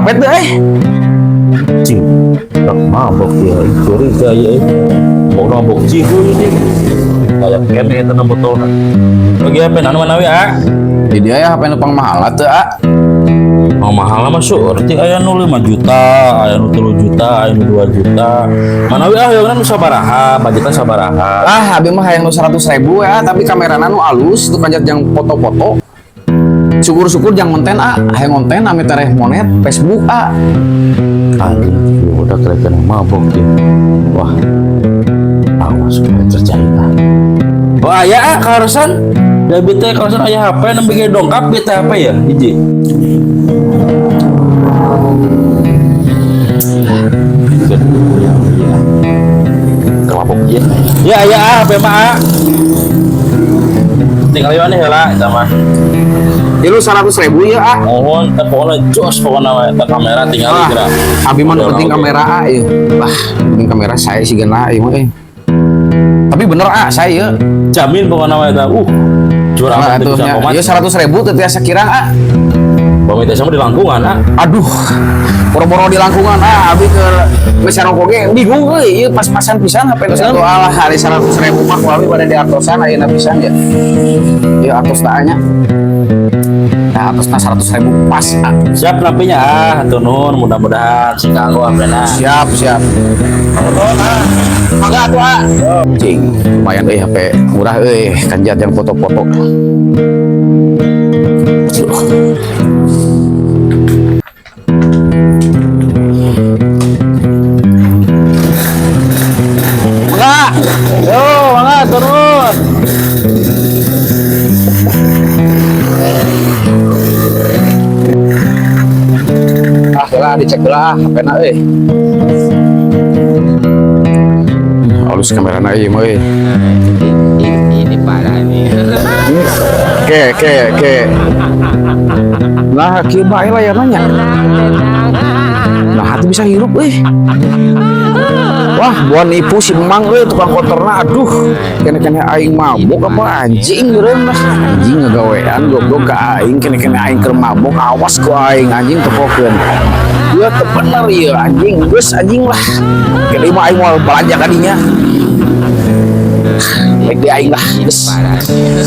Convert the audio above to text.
HP teu eh? Cing, tak mabok ya, curiga ya. Mau mabok cihu ini. Kayak kene eta na botolna. Bagi HP anu manawi ah? Di dia ya HP nu pangmahal teu ah? Mau mahal mah surti aya nu 5 juta, aya nu 3 juta, aya nu 2 juta. Manawi ah yang nu sabaraha, budgetna sabaraha. Ah, abi mah hayang nu 100 ribu ya, tapi kamerana nu alus, itu kanjat jang foto-foto. Syukur-syukur jang konten ah, hayang konten ame tereh monet Facebook ah. Anjing, udah kelihatan mabok dia. Wah, awas gue terjadi ah. Oh aya ah karusan. Debit teh karusan aya HP nembe ge dongkap bete HP ya, hiji. Mabok ya. Ya aya ah HP mah ah. Tinggal ieu heula eta mah. Jadi lu 100 ribu ya ah. Mohon teh pokona jos pokona mah eta kamera tinggal Ah, geura. abi mah nu penting kamera ah ieu. Wah, penting kamera saya sih geuna ieu mah eh. Tapi bener ah saya ieu. Jamin pokona mah eta. Juara Nah, teu atuh bisa nya. komat. Ieu 100 ribu teu tiasa kirang ah. Pamit teh sama di langkungan ah. Aduh, boro-boro di langkungan ah, abi ke meser rokok ge bingung euy, ieu pas-pasan pisan HP nu satu alah hari 100 ribu mah ku abi pada di artosan ayeuna pisan ya. Ieu artos nya. Nah, artosna 100 ribu pas ah. Siap nampinya ah, hatur nuhun mudah-mudahan sing kanggo HP-na. Siap, siap. Mangga atuh ah. Cing, lumayan euy HP murah euy, kanjat yang foto-foto. Mangga. Yo, mangga turun. Ah, lah dicek lah HP-na euy. Halus kamerana ieu mah euy. Ini parah nih. Oke, oke, oke. Nah, kieu bae layarna nya. Nah, hati bisa hirup euy. Wah, buan nipu si Mang euy tukang kotorna aduh. Kene-kene aing mabok apa anjing eureun lah. Anjing ngagawean goblok ka aing kene-kene aing keur mabok awas ku aing anjing tepokeun. Ieu teu bener ieu anjing geus anjing lah. Kene mah aing moal belanja ka dinya. Baik di aing lah geus. Parah nih.